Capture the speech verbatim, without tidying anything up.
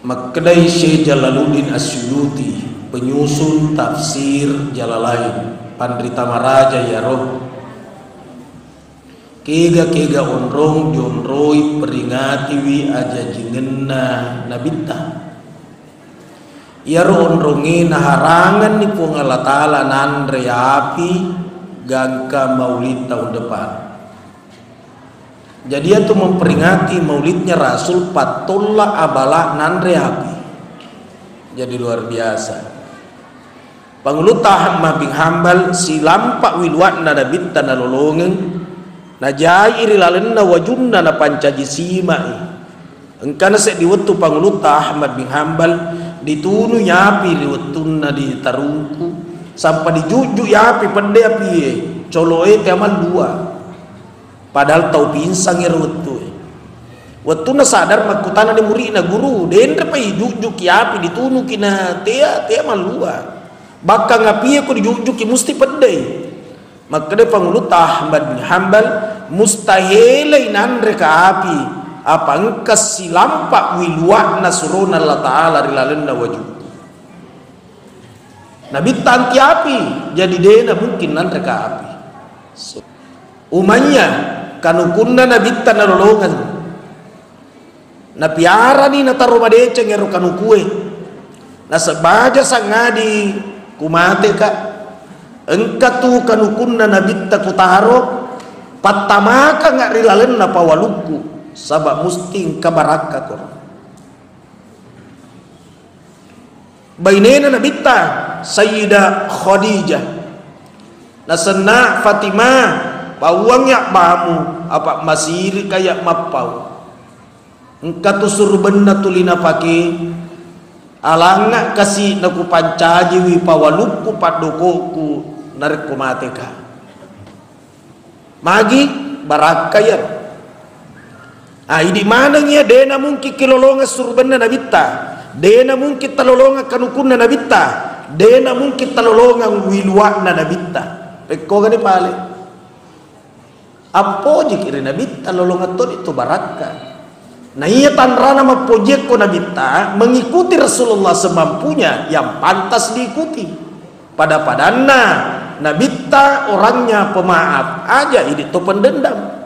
Makkedai Syekh Jalaluddin As-Suyuti, penyusun tafsir Jalalain, panrita maraja iyaro, kega-kega onrong dionroi peringatiwi ajajingenna Nabitta. Iyaro onrongnge naharangenni Puang Allah Ta'ala nanre api gangka maulid tahun depan. Jadi, iyatu memperingati maulidnya Rasul, pattolla abala nanre api. Jadi, luar biasa. Pangulutta Ahmad bin Hambal silampa wiluanna Nabitta nalolongeng, najai ri lalenna wajunna napancaji simai. Engkana seddi wettu Pangulutta Ahmad bin Hambal ditunui api ri wettunna ditarungku, sampa dijujui api, pedde apie, coloe tea mallua. Padahal tau pinsang ero wettue. Wettunna sadar makkutanani muridna, "Guru, denrepa ijujjuki api ditunuki na tea, tea mallua. Bakkang apie ko dijujjuki musti peddei." Makkeda Pangulutta Ahmad bin Hambal, "Mustahilai nanreka api, apa engka silampa wiluanna surona Allah Ta'ala ri lalenna wajukku." Nabitta anti api, jadi dena mungkin nanreka api. So, umayya kanukunna Nabitta nalolongeng. Napiarani nataro madeceng ero kanukue. Naseng baja sangadi kumateka. Engka tu kanukunna Nabitta kutaro, pattamakanga ri lalenna pawalukku, saba musti engka barakka koro. Bainena Nabitta, Sayyidah Khadijah. Nasenna Fatimah, pauangngi abbamu, apa masirika iya mappau. Engka tu surubenna tuli napake, alangnga kasi nakupancajiwi pawalukku paddokokku narekko mateka. Magi barakka iyaro. Ah, idi maneng iya, dena mungkin kilolongeng surubenna Nabitta, dena mungkin talolongeng kanukunna Nabitta, dena mungkin talolongeng wiluanna Nabitta. Pekkogani pale. Appojiki ri Nabitta, lolongeng toni tu barakka. Na iya tanrana mappojiekko Nabitta, mengikuti Rasulullah semampunya yang pantas diikuti. Pada-padanna Nabitta orangnya pemaaf, aja idi to pendendam.